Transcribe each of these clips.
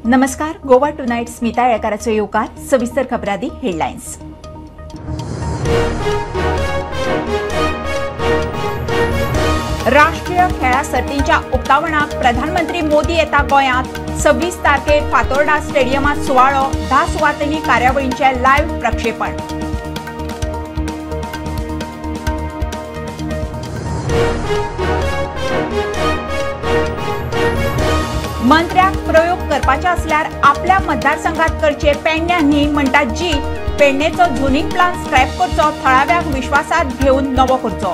नमस्कार, गोवा टुनायट स्मिता येळकाराचो येवकार. सविस्तर खबरादी हेडलायन्स. राष्ट्रीय खेळा सर्तींच्या उक्तावणाक प्रधानमंत्री मोदी येता गोंयांत. 26 तारखेर फातोर्डा स्टेडियमात सुवाळो. 10 सुवातांनी कार्यावळींचें लायव्ह प्रक्षेपण. मंत्र्याक प्रयोग करपाचे असल्यार आपल्या मतदारसंघात करचे पेडण्या न्ही म्हणटा जीत. पेडणेचो झोनिंग प्लान स्क्रॅप करचो, थळाव्यांक विश्वासात घेवन नवो करचो.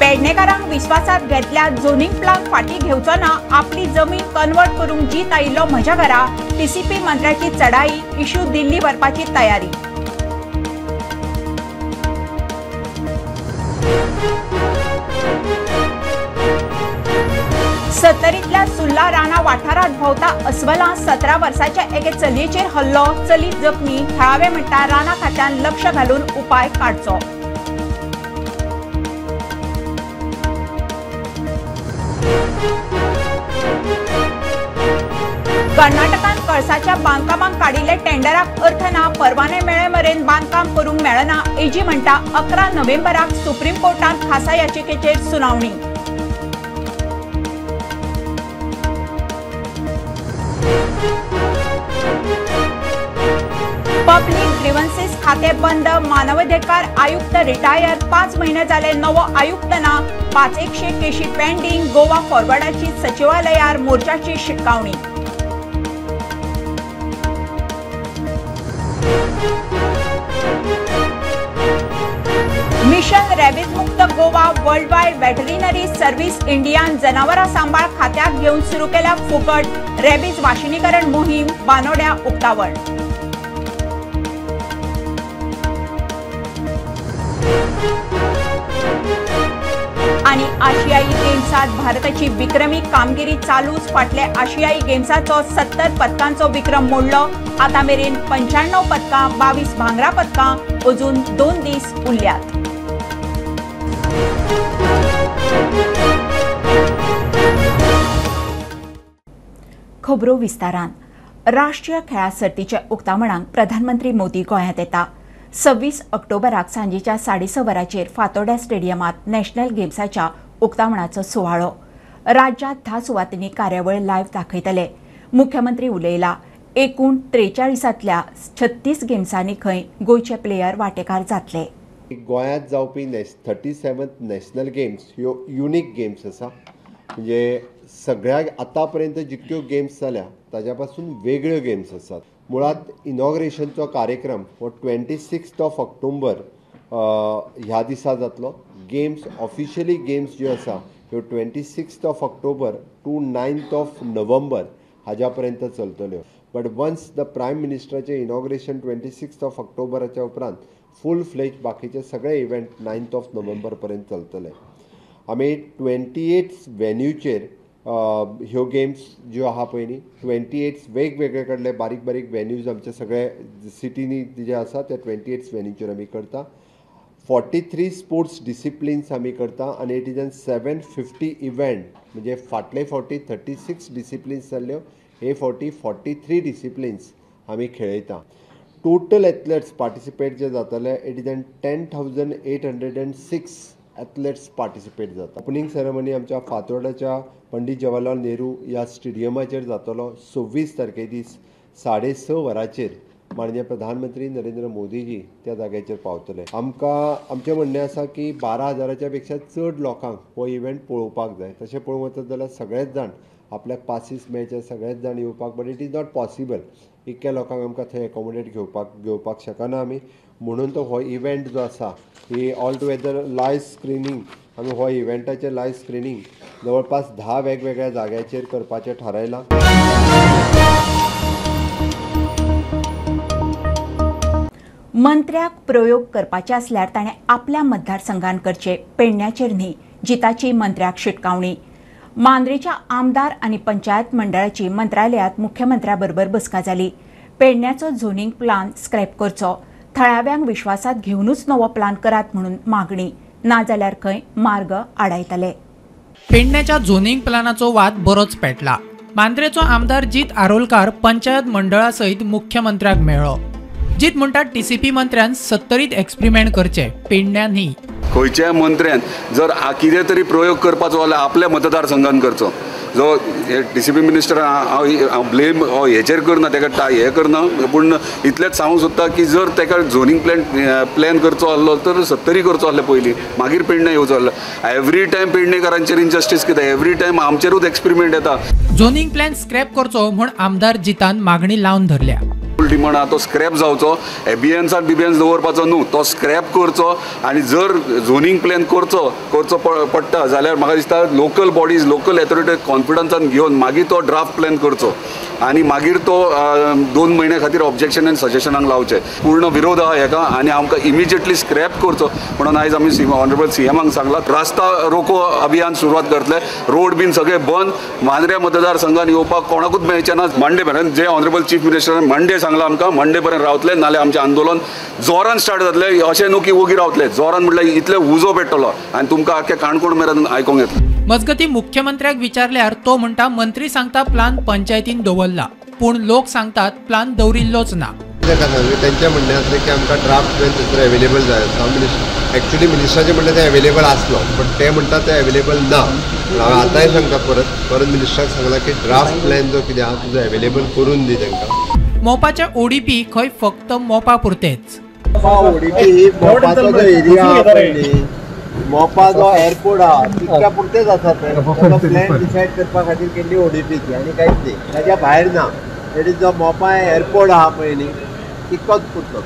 पेडणेकारांक विश्वासात घेतल्या झोनिंग प्लान फाटी घेवचो ना, आपली जमीन कन्वर्ट करूंक जीत आयिल्लो म्हज्या घरा. टीसीपी मंत्र्याची चढाई, इश्यू दिल्ली व्हरपाची तयारी. सत्तरींतल्या सुर्ला राणा वाठारांत भोंवता अस्वलां 17 वर्साच्या एके चलयेचेर हल्लो, चली जखमी. थळावे म्हणटा राना खात्यान लक्ष घालून उपाय काडचो. कर्नाटकान कळसाच्या बांदकामाक काडिल्ले टेंडराक अर्थ ना, परवाने मेळे मेरेन बांदकाम करूंक मेळना. एजी म्हणटा 11 नोव्हेंबराक सुप्रीम कोर्टांत खासा याचिकेचेर सुनावणी. पब्लिक ग्रीवन्सेस खाते बंद, मानवाधिकार आयुक्त रिटायर, 5 महिने जाले नवो आयुक्त ना. 500 केशी पेंडिंग. गोवा फॉरवर्डाची सचिवालयार मोर्चाची शिटकावणी. मिशन रॅबीज मुक्त Goa. World wide veterinary service Indian जनावरां सांबाळ खात्याक घेवन सुरू केल्या फुकट रॅबीज वाशिनीकरण मोहीम. बानोड्या उक्तावण. आणि आशियाई गेम्सात भारताची विक्रमी कामगिरी चालूच. फाटल्या आशियाई गेम्साचो 70 पदकांचो विक्रम मोडलो. आता मेरेन 95 पदकां, 22 भांगरा पदकां. अजून 2 दीस उरल्यात. खबरो विस्तारान. राष्ट्रीय खेळा सर्तीच्या उक्तावणाक प्रधानमंत्री मोदी गोंयांत येता. 26 ऑक्टोबराक सांजेच्या 6:30 वरांचेर फातोर्ड्या स्टेडियमात नॅशनल गेम्साच्या उक्तावणाचो सुवाळो. राज्यांत 10 सुवातींनी कार्यावळ लायव्ह दाखयतले. मुख्यमंत्री उलयला, एकूण 43तल्या 36 गेम्सांनी खंय गोंयचे प्लेयर वांटेकार जातले. गोंयांत जावपी 37th national games ह्यो युनीक गेम्स आसा. म्हणजे सगळ्या आतां पर्यंत जितक्यो गेम्स जाल्या ताज्या पासून वेगळ्यो गेम्स आसात. मुळात इनॉग्रेशनचो कार्यक्रम हो 26 ऑफ ऑक्टोबर ह्या दिसा जातलो. गेम्स ऑफिशियली गेम्स ज्यो आसा ह्यो 26 of October to 9 of November हाज्या पर्यंत चलतल्यो. बट वन्स the prime मिनिस्टराचें इनॉग्रेशन 26 ऑफ ऑक्टोबराच्या उपरांत फूल फ्लेज बाकीचे सगळे इव्हेंट 9 ऑफ नोव्हेंबर पर्यंत चलतले. आमी 28 वेन्यूचेर ह्यो गेम्स ज्यो आहा पळय न्ही, 28 वेगवेगळे कडले बारीक बारीक वेन्यूज आमचे सगळे सिटीनी जे आसा त्या 28 वेन्यूचेर आमी करता. 43 स्पोर्ट्स डिसिप्लिन्स आमी करता आनी it is an 750 event. म्हणजे फाटले फावटी 36 डिसिप्लिन्स जाल्ल्यो, हे फावटी 43 डिसिप्लिन्स आमी खेळयता. टोटल एथलेट्स पार्टिसिपेट जे जातले it is an 10,806 athletes participate जाता. ओपनिंग सेरेमनी आमच्या फातोर्डाच्या पंडित जवाहरलाल नेहरू ह्या स्टेडियमाचेर जातलो. 26 तारखे दीस 6:30 वरांचेर माननीय प्रधानमंत्री नरेंद्र मोदीजी त्या जाग्याचेर पावतले. आमकां आमचें म्हणणें आसा की 12,000 पेक्षा चड लोकांक हो इव्हेंट पळोवपाक जाय. तशें पळोवंक वचत जाल्यार सगळेच जाण आपल्याक पासीस मेळचे, सगळेच जाण येवपाक, but it is not possible. इतक्या लोकांक आमकां थंय एकोमोडेट घेवपाक शकना आमी. म्हणून तो हो इव्हेंट जो आसा ही ऑल टुगेदर लायव्ह स्क्रिनींग, आमी हो इव्हेंटाचें लायव्ह स्क्रिनींग जवळपास 10 वेगवेगळ्या जाग्याचेर करपाचें थारायलां. मंत्र्याक प्रयोग करपाचे असल्यार ताणें आपल्या मतदारसंघान करचे, पेडण्याचेर न्ही, जिताची मंत्र्याक शिटकावणी. मांद्रेच्या आमदार आनी पंचायत मंडळाची मंत्रालयात मुख्यमंत्र्या बरोबर बसका जाली. पेडण्याचो झोनिंग प्लान स्क्रॅप करचो, थळाव्यांक विश्वासात घेवनूच नवो प्लान करात म्हणून मागणी, नाजाल्यार खंय मार्ग आडायतले। पेडण्याच्या झोनिंग प्लानाचो वाद बरोच पेटला। मांद्रेचो आमदार जीत आरोलकार पंचायत मंडळा सयत मुख्यमंत्र्याक मेळ्ळो। जीत म्हणटा टीसीपी मंत्र्यान 70 एक्सपेरिमेंट करचे, पेडण्या न्ही। खंयच्याय मंत्र्यान जर कितें तरी प्रयोग करपाचो जाल्यार आपल्या मतदारसंघान करचो। जो टीसीपी मिनिस्टर हांव ब्लेम हेचेर करना, ताका हें करना, पूण इतलेंच सांगूंक सोदता की जर ताका झोनींग प्लॅन करचो आसलो तर 70 करचो आसलें पयलीं, मागीर पेडणे येवचो आसलो। एवरी टायम पेडणेकारांचेर इनजस्टीस कितें, एवरी टायम आमचेरूच एक्सपेरिमेंट येता। झोनिंग प्लॅन स्क्रॅप करचो म्हूण आमदार जितान मागणी लावन धरल्या। डिमांड आहा तो स्क्रॅप जावचो, एबियन्सान बिबियन्स दवरपाचो न्हू, तो स्क्रॅप करचो आनी जर झोनींग प्लॅन करचो करचो पडटा जाल्यार म्हाका दिसता लोकल बॉडीज, लोकल ऑथॉरिटी कॉन्फिडन्सान घेवन मागीर तो ड्राफ्ट प्लॅन करचो आनी मागीर तो 2 म्हयन्या खातीर ऑब्जेक्शन आनी सजेशनाक लावचें। पूर्ण विरोध आहा हेका आनी आमकां इमिजिएटली स्क्रॅप करचो म्हणून आयज आमी ऑनरेबल सीएमाक सांगलां। रास्ता रोको अभियान सुरवात करतले, रोड बीन सगळे बंद, मांद्र्या मतदारसंघान येवपाक कोणाकूच मेळचें ना। मंडे मेरेन जे ऑनरेबल चीफ मिनिस्टरान मंडे सांगलां आमकां, मंडे पर्यंत रावतले, नाल्यार आमचें आंदोलन जोरान स्टार्ट जातलें। अशें न्हू की ओगी रावतले, जोरान म्हटल्यार इतलें उजो पेट्टलो आनी तुमकां आख्या काणकोण मेरेन आयकूंक येतलें। मजगती मुख्यमंत्र्याक विचारल्यार तो म्हणटा मंत्री सांगता प्लान पंचायतीन दवरला, पूण लोक सांगतात प्लान दवरिल्लोच ना। तेंचें म्हणणें आसलें की आमकां ड्राफ्ट प्लॅन थंयसर एवेलेबल जाय। एक्चुअली मिनिस्टराचें म्हणलें तें एवेलेबल आसलो, बट ते म्हणटा तें एवेलेबल ना। हांव आतांय सांगता परत परत मिनिस्टराक सांगलां की ड्राफ्ट प्लॅन जो कितें आहा तुजो एवेलेबल करून दी तांकां। मोपाचे ओडीपी खंय फक्त मोपा पुरतेच। ओडीपी ही मोपाचो जो एरिया आहा पळय न्ही, मोपा जो एअरपोर्ट आहा तितक्या पुरतेच आसा, तो प्लॅन डिसायड करपा खातीर केल्ली ओडीपीची आनी कांयच न्ही, ताच्या भायर ना। That is जो मोपा एअरपोर्ट आहा पळय न्ही तितकोच पुरतो।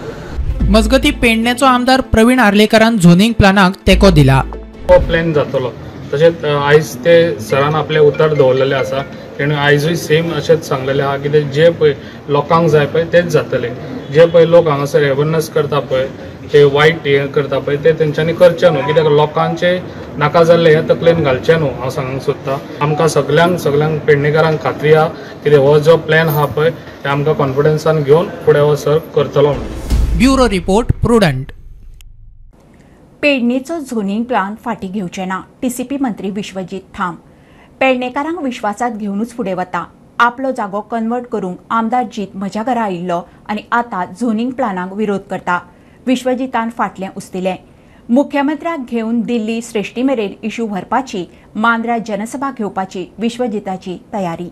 मजगती पेडण्याचो आमदार प्रवीण आर्लेकरान झोनिंग प्लानाक तेंको दिला। हो प्लॅन जातलो, तशेंच आयज ते सरान आपलें उतर दवरलेलें आसा, तेणी आयजूय सेम अशेंच सांगलेलें आहा की जे पळय लोकांक जाय पळय तेच जातलें। जे पळय लोक हांगासर अवेरनस करता पळय, ते वायट हें करता पळय ते तेंच्यांनी करचें न्हू, कित्याक लोकांचे नाका जाल्लें हें तकलेन घालचें न्हू। हांव सांगूंक सोदता आमकां सगल्यांक सगल्यांक पेडणेकारांक खात्री आहा कितें हो जो प्लॅन आहा पळय ते आमकां कॉन्फिडन्सान घेवन फुडें हो सर करतलो म्हणून। Bureau report, Prudent. पेडणेचो zoning plan फाटीं घेवचे ना, टीसीपी मंत्री विश्वजीत थाम। पेडणेकारांक विश्वासात घेवनूच फुडें वता। आपलो जागो कन्वर्ट करूंक आमदार जीत म्हज्या घरा आयिल्लो आनी आतां झोनिंग प्लानाक विरोध करता, विश्वजीतान फाटलें उस्तिलें। मुख्यमंत्र्याक घेवन दिल्ली श्रेष्ठी मेरेन इशू व्हरपाची, मांद्र्या जनसभा घेवपाची विश्वजीताची तयारी।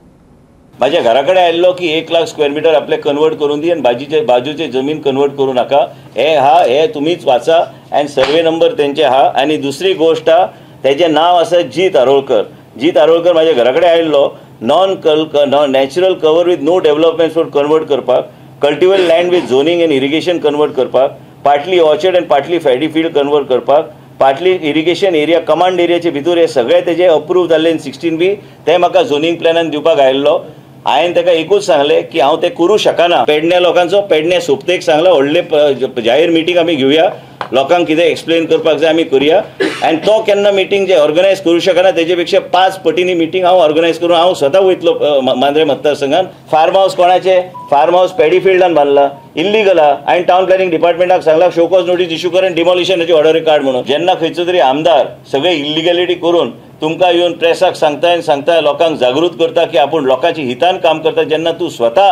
माझ्या घरा कडेन आयिल्लो की 1 लाख स्क्वेअर मिटर आपले कन्वर्ट करून दी आनी बाजूचे बाजूचे जमीन कन्वर्ट करूं नाका, हे हा हे तुमीच वाचा आनी सर्वे नंबर तेंचे हा। आनी दुसरी गोश्ट हा, तेजें नांव आसा जीत आरोलकर। जीत आरोलकर माझ्या घरा कडेन आयिल्लो non natural cover with no development for convert करपाक, cultivable land with zoning and irrigation convert करपाक, partly orchard and partly paddy field convert करपाक, पार्टली इरिगेशन एरिया कमांड एरियाचे भितर हे सगळे तेजे अप्रूव जाल्ले 16B ते म्हाका झोनिंग प्लॅनान दिवपाक आयिल्लो। हांवें ताका एकूच सांगलें की हांव तें करूं शकना। पेडण्या लोकांचो पेडण्या सोबतेक सांगला व्हडले जाहीर मिटींग आमी घेवया, लोकांक कितें एक्सप्लेन करपाक जाय आमी करुया। आनी तो केन्ना मिटींग जे ऑर्गनायज करूं शकना तेजे पेक्षा 5 पटींनी मिटींग हांव ऑर्गनायज करून हांव स्वता वयतलो मांद्रे मतदारसंघान। फार्म हावस कोणाचें? फार्म हावस पेडी फिल्डान बांदला, इल्लीगल आहा। हांवें टावन प्लॅनिंग डिपार्टमेंटाक सांगला शोकॉज नोटीस इशू कर आनी डिमॉलिशनाची ऑर्डर काड म्हणून। जेन्ना खंयचो तरी आमदार सगळे इल्लिगॅलिटी करून तुमकां येवन प्रेसाक सांगता आनी सांगता, लोकांक जागृत करता की आपूण लोकांच्या हितान काम करता, जेन्ना तूं स्वता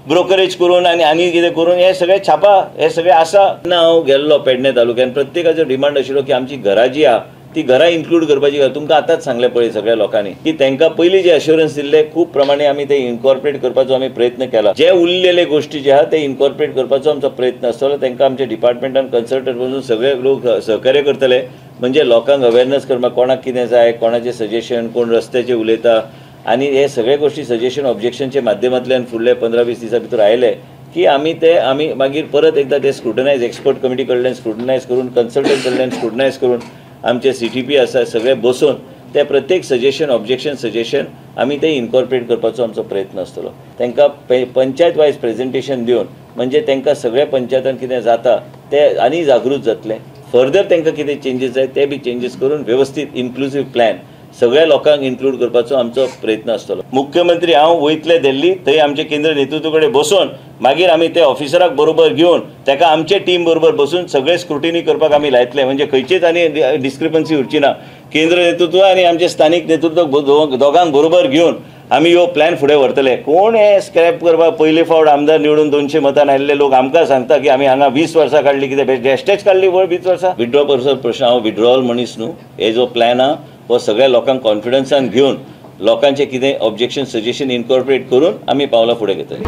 ब्रोकरेज करून आनी आनी कितें करून हे सगळे छापा हे सगळे आसा। जेन्ना हांव गेल्लो पेडणे तालुक्यान प्रत्येकाचो डिमांड आशिल्लो की आमची घरां जी आहा ती घरां इन्क्लूड करपाची। तुमकां आतांच सांगलें पळय सगळ्या लोकांनी की तांकां पयलीं जे अश्योरन्स दिल्ले खूब प्रमाणे आमी ते इन्कॉर्पोरेट करपाचो आमी प्रयत्न केला। जे उरलेले गोश्टी जे आहा ते इन्कॉर्पोरेट करपाचो आमचो प्रयत्न आसतलो। तांकां आमच्या डिपार्टमेंटान कन्सल्टंट वचून सगळे लोक सहकार्य करतले, म्हणजे लोकांक अवेरनस करपाक कोणाक कितें जाय, कोणाचें सजेशन, कोण रस्त्याचेर उलयता आनी हे सगळे गोश्टी सजेशन ऑब्जेक्शनच्या माध्यमांतल्यान फुडले 15-20 दिसां भितर आयले की आमी ते आमी मागीर परत एकदां ते स्क्रुटनायज एक्सपर्ट कमिटी कडल्यान स्क्रुटनायज करून, कन्सल्टंट कडल्यान स्क्रुटनायज करून, आमचे CTP आसा सगळे बसून ते प्रत्येक सजेशन ऑब्जेक्शन सजेशन आमी ते इन्कॉर्पोरेट करपाचो आमचो प्रयत्न आसतलो। तांकां पंचायत वायज प्रेजेंटेशन दिवन म्हणजे तांकां सगळ्या पंचायतान कितें जाता ते आनी जागृत जातले। फर्दर तांकां कितें चेंजीस जाय ते बी चेंजीस करून वेवस्थीत इन्क्लुजीव प्लॅन सगळ्या लोकांक इन्क्लूड करपाचो आमचो प्रयत्न आसतलो। मुख्यमंत्री हांव वयतले दिल्ली, थंय आमचे केंद्र नेतृत्व कडेन बसून मागीर आमी ते ऑफिसराक बरोबर घेवन ताका आमचे टीम बरोबर बसून सगळे स्क्रुटिनी करपाक आमी लायतले. म्हणजे खंयचीच आनी डिस्क्रिपन्सी उरची ना. केंद्र नेतृत्व आनी आमचे स्थानीक नेतृत्व दोगांक बरोबर घेवन आमी ह्यो प्लॅन फुडें व्हरतले. कोण हे स्क्रॅप करपाक पयले फावट आमदार निवडून 200 मतान आयिल्ले लोक आमकां सांगता की आमी हांगा 20 वर्सां काडली, कितें बेश्टेच काडली 20 वर्सां. विड्रॉ करचो प्रश्न, हांव विड्रॉल मनीस न्हू. हे जो प्लॅन आहा हो सगळ्या लोकांक कॉन्फिडन्सान घेवन लोकांचे कितें ऑब्जेक्शन सजेशन इनकॉर्पोरेट करून आमी पावलां फुडें घेतले.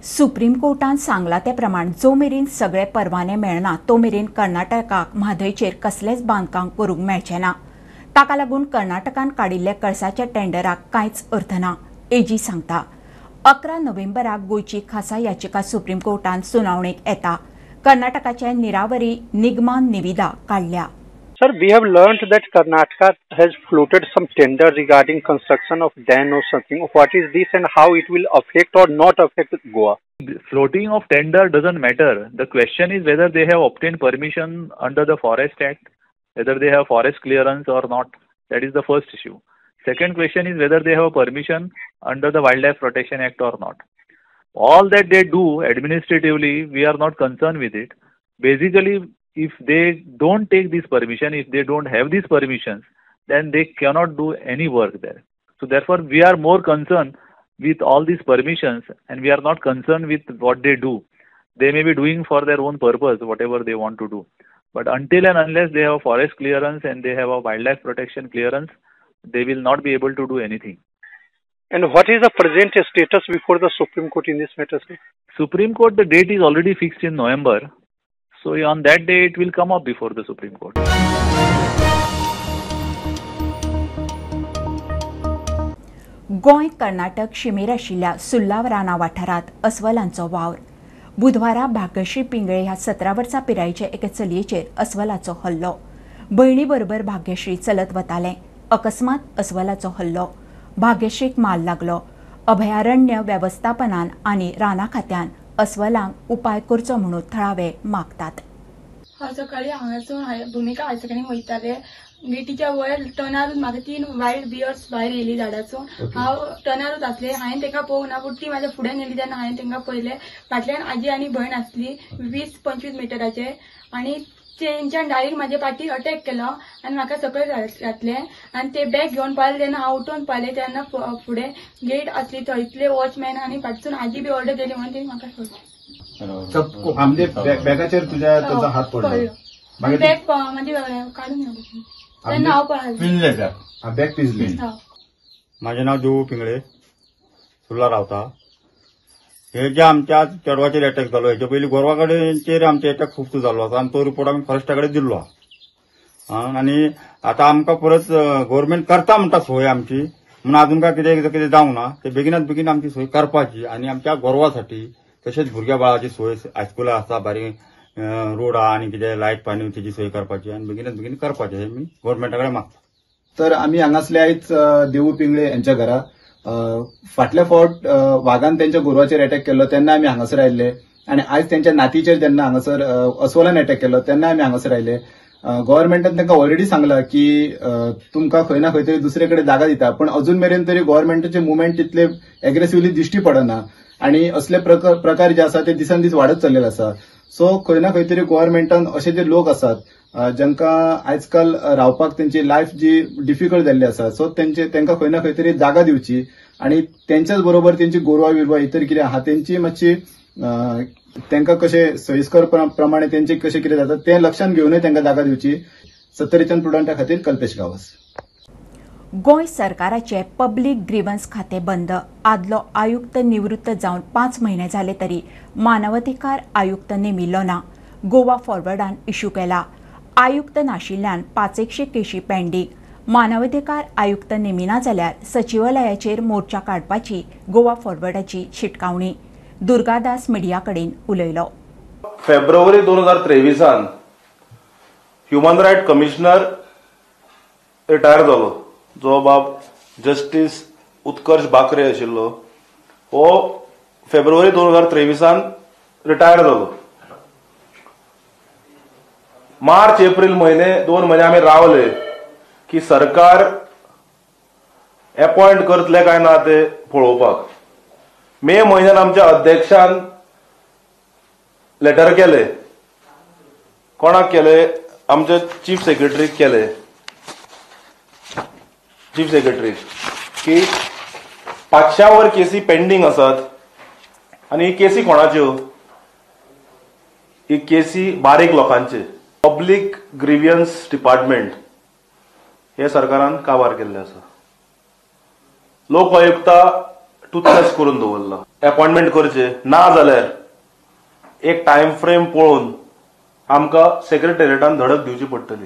सुप्रीम कोर्टान सांगला ते प्रमाण जो मेरेन सगळे परवाने मेळना तो मेरेन कर्नाटकाक म्हादयचेर कसलेंच बांदकाम करूंक मेळचें ना. ताका लागून कर्नाटकान काडिल्ल्या कळसाच्या टेंडराक कांयच अर्थ ना, एजी सांगता. 11 नोव्हेंबराक गोंयची खासा याचिका सुप्रीम कोर्टान सुनावणेक येता. कर्नाटकाचे निरावरी निगमान निविदा काडल्या. Sir, we have learned that Karnataka has floated some tender regarding construction of dam or something. What is this and how it will affect or not affect Goa? Floating of tender doesn't matter. The question is whether they have obtained permission under the Forest Act, whether they have forest clearance or not. That is the first issue. Second question is whether they have permission under the Wildlife Protection Act or not. All that they do administratively, we are not concerned with it. Basically, if they don't take this permission, if they don't have these permissions, then they cannot do any work there. So therefore, we are more concerned with all these permissions and we are not concerned with what they do. They may be doing for their own purpose, whatever they want to do. But until and unless they have forest clearance and they have a wildlife protection clearance, they will not be able to do anything. And what is the present status before the Supreme Court in this matter, sir? Supreme Court, the date is already fixed in November. So on that day it will come up before the Supreme Court. Goa Karnataka शिमेर आशिल्ल्या सुल्लाव राना वाठारांत अस्वलांचो वावर. बुधवारा भाग्यश्री पिंगळे ह्या 17 वर्सां पिरायेचे एके चलयेचेर अस्वलाचो हल्लो. भयणी बरोबर भाग्यश्री चलत वतालें. अकस्मात अस्वलाचो हल्लो. भाग्यश्रीक माल लागलो. अभयारण्य वेवस्थापनान आनी राना खात्यान अस्वलांक उपाय करचो म्हणून थळावे मागतात. हांव सकाळी हांगासून भुमिका हायर वयताले. गेटीच्या वयर टनारूच म्हाका 3 वायल्ड बियर्स भायर येयली झाडाचो. हांव टनारूच आसले. हांवें तांकां पळोवंक ना, पूण ती म्हाज्या फुड्यान येयली तेन्ना हांवें तांकां पळयलें. फाटल्यान आजी आनी भयण आसली 20-25 मिटराचे आनी तेंच्यान डायरेक्ट म्हाज्या पाटीर अटॅक केलो आनी म्हाका सकयल घातलें आनी ते बॅग घेवन पळयलें तेन्ना हांव उठून पळयलें तेन्ना फुडें गेट आसली थंयतले वॉचमॅन आनी फाटसून आजी बी ऑर्डर दिली म्हणून तेणी म्हाका सोडलें. बॅगाचेर तुज्या ताजो हात पडलो. बॅग म्हाजी काडून तेन्ना हांव पळयलें. बॅग पिजलें. म्हाजें नांव देवू पिंगळे, सुर्ला रावता. हे जे आमच्या चेडवाचेर अटॅक जालो हेजे पयलीं गोरवा कडेनचेर आमचे अटॅक खूब जाल्लो आसा आनी तो रिपोर्ट आमी फॉरेस्टा कडेन दिल्लो आसा. आनी आतां आमकां परत गव्हर्मेंट करता म्हणटा सोय आमची, म्हणून आजून काय कितें कितें जावंक ना. ते बेगिनात बेगीन आमची सोय करपाची आनी आमच्या गोरवासाठी तशेंच भुरग्या बाळाची सोय हायस्कुला आसा, बारीक रोड आहा आनी कितें लायट पाणी तेजी सोय करपाची आनी बेगिनात बेगीन करपाची हें मी गव्हर्मेंटा कडेन मागता. तर आमी हांगासले आयज देवू पिंगळे यांच्या घरा फाटल्या फावट वागान त्यांच्या गोरवाचेर अटॅक केल्लो तेन्ना आमी हांगासर आयिल्ले आनी आयज त्यांच्या नातीचेर जेन्ना हांगासर अस्वलान अटॅक केल्लो तेन्ना आमी हांगासर आयले. गव्हर्मेंटान तांकां ऑलरेडी सांगला की तुमकां खंय ना खंय तरी दुसरे कडेन जागा दिता, पण अजून मेरेन तरी गव्हर्मेंटाचे मुवमेंट तितले एग्रेसिवली दिश्टी पडना आनी असले प्रकार जे आसा ते दिसान दीस वाडत चल्लेले आसा. सो खंय ना खंय तरी गव्हर्मेंटान अशे जे लोक आसात जांकां आजकाल रावपाक तेंची लायफ जी डिफिकल्ट जाल्ली आसा, सो तेंकां खंय ना खंय तरी जागा दिवची आनी तेंच्याच बरोबर तेंची गोरवां बिरवां इतर कितें आहा तेंची मातशी तांकां कशें सोयीस्कर प्रमाणे तेंचे कशें कितें जाता तें लक्षांत घेवनूय तांकां जागा दिवची. सत्तरीच्यान प्रुडंटा खातीर कल्पेश गांवस. गोंय सरकाराचे पब्लीक ग्रीवन्स खातें बंद. आदलो आयुक्त निवृत्त जावन 5 म्हयने जाले तरी मानवाधिकार आयुक्त नेमिल्लो ना. गोवा फॉरवर्डान इश्यू केला. आयुक्त नाशिल्ल्यान 500 केशी पेंडींग. मानवाधिकार आयुक्त नेमिना जाल्यार सचिवालयाचेर मोर्चा काडपाची गोवा फॉरवर्डाची शिटकावणी. दुर्गादास मिडिया कडेन उलयलो. फेब्रुवारी 2023 ह्युमन रायट कमिशनर रिटायर जालो, जो बाब जस्टीस उत्कर्ष बाकरे आशिल्लो, हो फेब्रुवारी 2023 रिटायर जालो. मार्च एप्रील म्हयने 2 म्हयने आमी रावले की सरकार अपॉयंट करतले काय ना ते पळोवपाक. मे म्हयन्यान आमच्या अध्यक्षान लेटर केले. कोणाक केले? आमच्या चीफ सेक्रेटरीक केले. चीफ सेक्रेटरीक की 500 वर केसी पेंडींग आसात आनी ही केसी कोणाच्यो? ही केसी बारीक लोकांचे. पब्लीक ग्रिव्हन्स डिपार्टमेंट हे सरकारान काबार केल्ले आसा. लोक आयुक्ता टुथलेस करून दवरला. अपॉयंटमेंट करचे ना जाल्यार एक टायम फ्रेम पळोवन आमकां सेक्रेटेरिएटान धडक दिवची पडटली.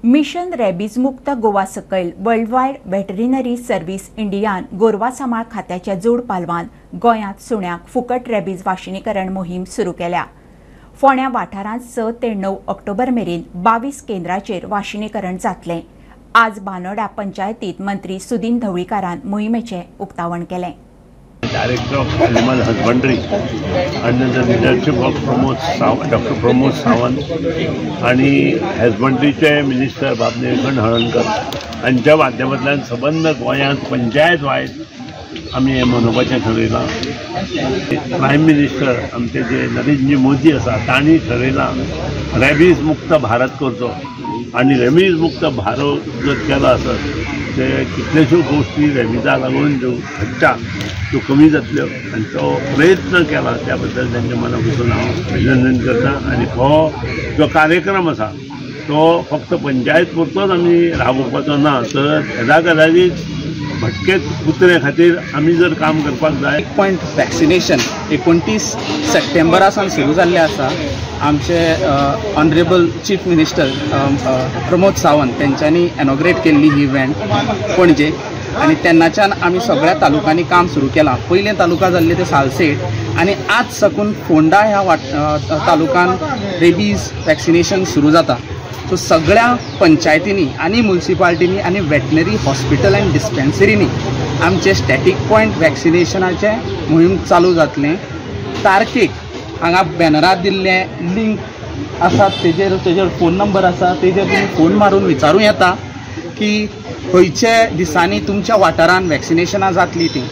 मिशन रेबीज मुक्त गोवा सकयल वर्ल्ड वायड वेटरिनरी सर्व्हिस इंडियान गोरवां सांबाळ खात्याच्या जोड पालवान गोंयांत सुण्यांक फुकट रेबीज वाशिनीकरण मोहीम सुरू केल्या. फोंड्या वाठारांत 6 ते 9 ऑक्टोबर मेरेन 22 केंद्राचेर वाशिनीकरण जातलें. आज बानोडा पंचायतीत मंत्री सुदिन ढवळीकारान मोहिमेचें उक्तावण केलें. Director of Animal Husbandry under the leadership of Dr. Pramod Sawant आणि हजबंड्रीचे मिनिस्टर बाब निळकंठ हळणकर हांच्या माध्यमांतल्यान सबंद गोंयांत पंचायत वायज आमी हें मनोवपाचें ठरयलां. प्रायम मिनिस्टर आमचे जे नरेंद्र मोदी आसा तांणी ठरयलां रेबीज मुक्त भारत करचो आनी रेबीज मुक्त भारत जर केलो आसत ते कितलेश्यो गोश्टी रेबिजा लागून ज्यो घडटा त्यो कमी जातल्यो आनी तो प्रयत्न केला त्या बद्दल तांच्या मना पसून हांव अभिनंदन करता. आनी हो जो कार्यक्रम आसा तो फक्त पंचायत पुरतोच आमी राबोवपाचो ना, तर येदा कदाचीत भटकेच कुत्रे खातीर आमी जर काम करपाक जाय. पॉयंट वॅक्सिनेशन 29 सप्टेंबरा सावन सुरू जाल्लें आसा. आमचे honourable chief minister Pramod Sawant तेंच्यांनी इनॉग्रेट केल्ली ही इव्हेंट पणजे आनी तेन्नाच्यान आमी सगळ्या तालुक्यांनी काम सुरू केलां. पयलें तालुका जाल्ले ते सालसेट आनी आज साकून फोंडा ह्या तालुकान रेबीज वॅक्सिनेशन सुरू जाता. सो सगळ्या पंचायतींनी आनी मुन्सिपाल्टींनी आनी वेटनरी हॉस्पिटल आनी डिस्पेन्सरींनी आमचे स्टॅटीक पॉयंट वॅक्सिनेशनाचें मोहीम चालू जातलें. तारखेक हांगा बॅनरार दिल्ले लिंक आसात, तेजेर फोन नंबर आसा, तेजेर तुमी फोन मारून विचारूं येता की खंयचे दिसांनी तुमच्या वाठारांत वॅक्सिनेशनां जातलीं तीं.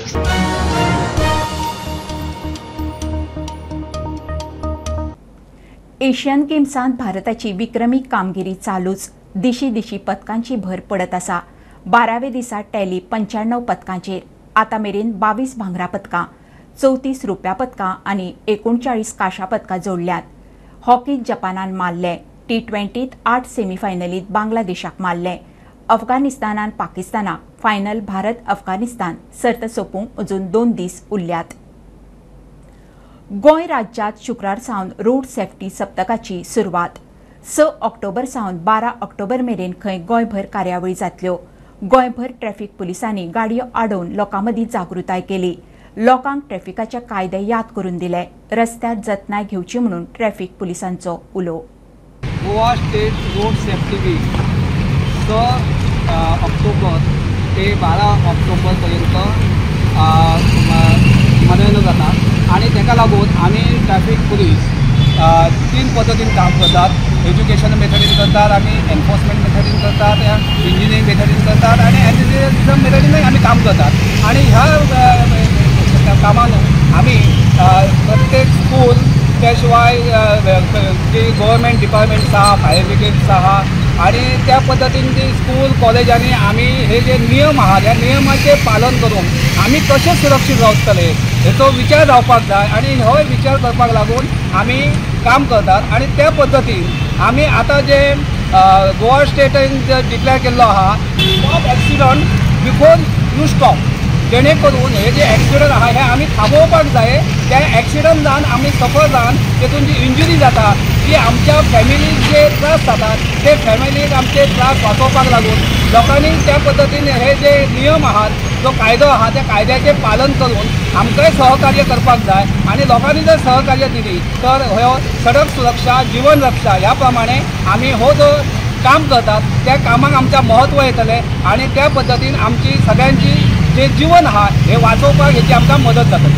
एशियन गेम्सांत भारताची विक्रमी कामगिरी चालूच. दिशी दिशी पदकांची भर पडत आसा. 12व्या दिसा टॅली 95 पदकांचेर. आतां मेरेन 22 भांगरा पदकां, 34 रुप्या पदकां आनी 39 कांश्या पदकां जोडल्यात. हॉकीत जपानान मारले. T20त 8 सेमीफायनलीत बांगलादेशाक मारले. अफगाणिस्तानान पाकिस्तानाक. फायनल भारत अफगाणिस्तान सर्त सोंपूंक अजून 2 दीस उरल्यात. गोंय राज्यात शुक्रार सावन रोड सेफ्टी सप्तकाची सुरवात. 6 ऑक्टोबर सावन 12 ऑक्टोबर मेरेन खंय गोंयभर कार्यावळी जातल्यो. गोंयभर ट्रॅफिक पुलिसांनी गाडयो आडोवन लोकां मदीं जागृताय केली. लोकांक ट्रॅफिकाचे कायदे याद करून दिले. रस्त्यार जतनाय घेवची म्हणून ट्रॅफिक पुलिसांचो उलो. Goa state road safety week 6 October ते 12 ऑक्टोबर पर्यंत मनयलो जाता आनी ताका लागून आमी ट्रॅफिक पुलीस 3 पद्दतीन काम करतात. एज्युकेशन मेथडीन करतात, आमी एनफोर्समेंट मेथडीन करतात, इंजिनियरींग मेथडीन करतात आनी एनजिनियरिझम मेथडीनूय आमी काम करतात. आनी ह्या कामान आमी प्रत्येक स्कूल, त्या शिवाय जी गव्हर्मेंट डिपार्टमेंट्स आहा, फायर ब्रिगेड्स आहा आनी त्या पद्दतीन जी स्कूल कॉलेजांनी आमी हे जे नियम आहा त्या नियमाचें पालन करून आमी कशें सुरक्षीत रावतले हेचो विचार जावपाक जाय आनी हो विचार करपाक लागून आमी काम करतात. आनी त्या पद्दतीन आमी आतां जे गोवा स्टेटीन जे डिक्लेअर केल्लो आहा stop accident before you stop, जेणे करून हे जे एक्सिडंट आहा हे आमी थांबोवपाक जाय. त्या एक्सिडंट जावन आमी सफर जावन तेतून जी इंजुरी जाता ती आमच्या फॅमिलीक जे त्रास जातात ते फॅमिलीक आमचे त्रास वाचोवपाक लागून लोकांनी त्या पद्दतीन हे जे नियम आहात, जो कायदो आहा त्या कायद्याचें पालन करून आमकांय सहकार्य करपाक जाय. आनी लोकांनी जर सहकार्य दिली तर हो सडक सुरक्षा जीवन रक्षा ह्या प्रमाणे आमी हो जो काम करतात त्या कामाक आमच्या म्हत्व येतलें आनी त्या पद्दतीन आमची सगळ्यांची जे जीवन आहा हे वाचोवपाक हेची आमकां मदत जातली.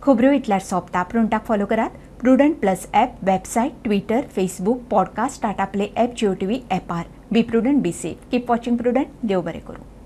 खबऱ्यो इतल्यार सोंपता. प्रुडंटाक फॉलो करात Prudent plus app, website, Twitter, Facebook, podcast, Tata Play app, Jio TV ॲपार. Be prudent, be safe, keep watching Prudent. देव बरें करूं.